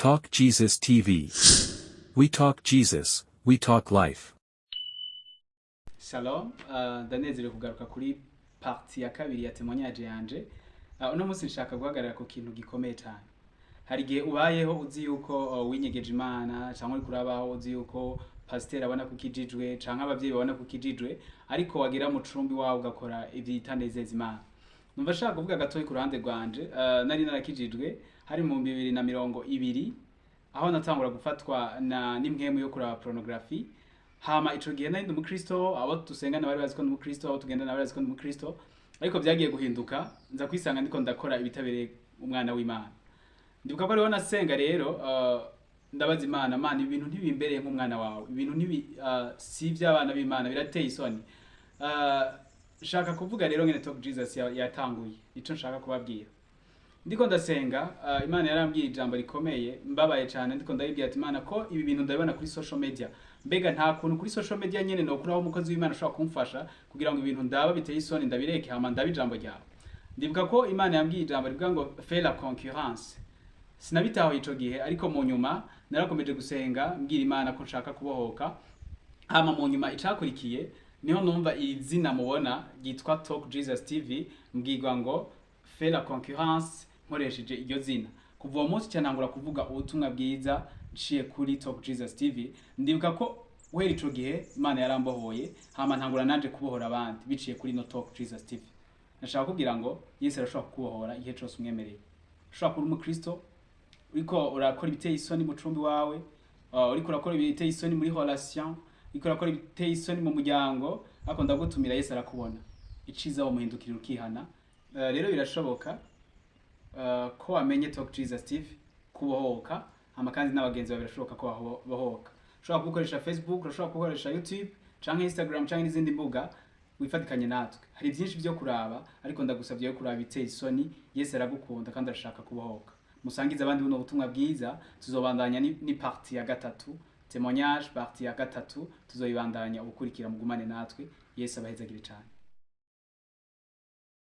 Talk Jesus TV. We talk Jesus, we talk life. Shalom, ndanezerewe kugaruka kuri partie ya kabiri ya témoignage yanje. Uno munsi nshaka guhagarara ku kintu gikomeye cyane. Hari igihe ubayeho uzi yuko winyegeje Imana, cyangwa uriko urabaho uzi yuko pasiteri abona ko ukijijwe, canke abavyeyi babona ko ukijijwe, ariko wagira mu cumbi wawe ugakora ivyitanezeza Imana. Numva nshaka kuvuga gatoyi ku ruhande rwanje. Nari narakijijwe hari mu 2020, aho natangura gufatwa na n'impwemu yo kuraba pornography. Hama ico gihe nari ndi umukristo, abo dusengana bari bazi ko ndi umukristo, abo tugendana bari bazi ko ndi umukristo, ariko vyagiye guhinduka nza kwisanga ndiko ndakora ibitabereye umwana w'Imana. Ndibuka ko ariho nasenga rero, ndabaza Imana: "Mana, ibintu ntibimbereye nk'umwana wawe, ibintu si ivy'abana b'Imana, birateye isoni." Nshaka kuvuga rero ngene Talk Jesus yatanguye, nico nshaka kubabwira. Ndiko ndasenga, Imana yarambwiye ijambo rikomeye, mbabaye cyane. Ndiko ndabibwira ati: "Imana, ko ibi bintu ndabibona kuri social media, mbega nta kuntu kuri social media nyene nokuraho umukozi w'Imana ashobora kumfasha kugira ngo ibintu ndaba biteye isoni ndabireke, hama ndabe ijambo ryawe?" Ndibuka ko Imana yambwiye ijambo rivuga ngo "Fais la concurrence." Sinabitaho ico gihe, ariko mu nyuma narakomeje gusenga, mbwira Imana ko nshaka kubohoka. Hama mu nyuma icakurikiye niho numva iri zina mubona ryitwa Talk Jesus TV, mbwirwa ngo "Fais la concurrence", nkoresheje iryo zina. Kuva uwo munsi cyanangura kuvuga ubutumwa bwiza nciye kuri Talk Jesus TV. Ndibuka ko guhera ico gihe Imana yarambohoye, hama ntangura nanje kubohora abandi biciye kuri no Talk Jesus TV. Nashaka kubwira ngo Yesu arashobora kukubohora igihe cose umwemereye. Ushobora kuba umukristo uriko urakora ibiteye isoni mu cumbi wawe, uriko urakora ibiteye isoni muri relation, uriko urakora ibiteye isoni mu muryango, ariko ndagutumira, Yesu arakubona. Iciza wamuhindukirira ukihana. Rero birashoboka ko wamenye Talk Jesus TV kubohoka, hama kandi n'abagenzi bawe birashoboka ko babohoka. Ushobora gukoresha Facebook, urashobora gukoresha YouTube canke Instagram canke n'izindi mbuga, wifatikanye natwe. Hari byinshi byo kuraba, ariko ndagusabye yo kuraba ibiteye isoni. Yesu aragukunda kandi arashaka kubohoka. Musangize abandi buno butumwa bwiza. Tuzobandanya ni partie ya gatatu, témoignage partie ya gatatu tuzoyibandanya ubukurikira. Mugumane natwe. Yesu abahezagire cyane.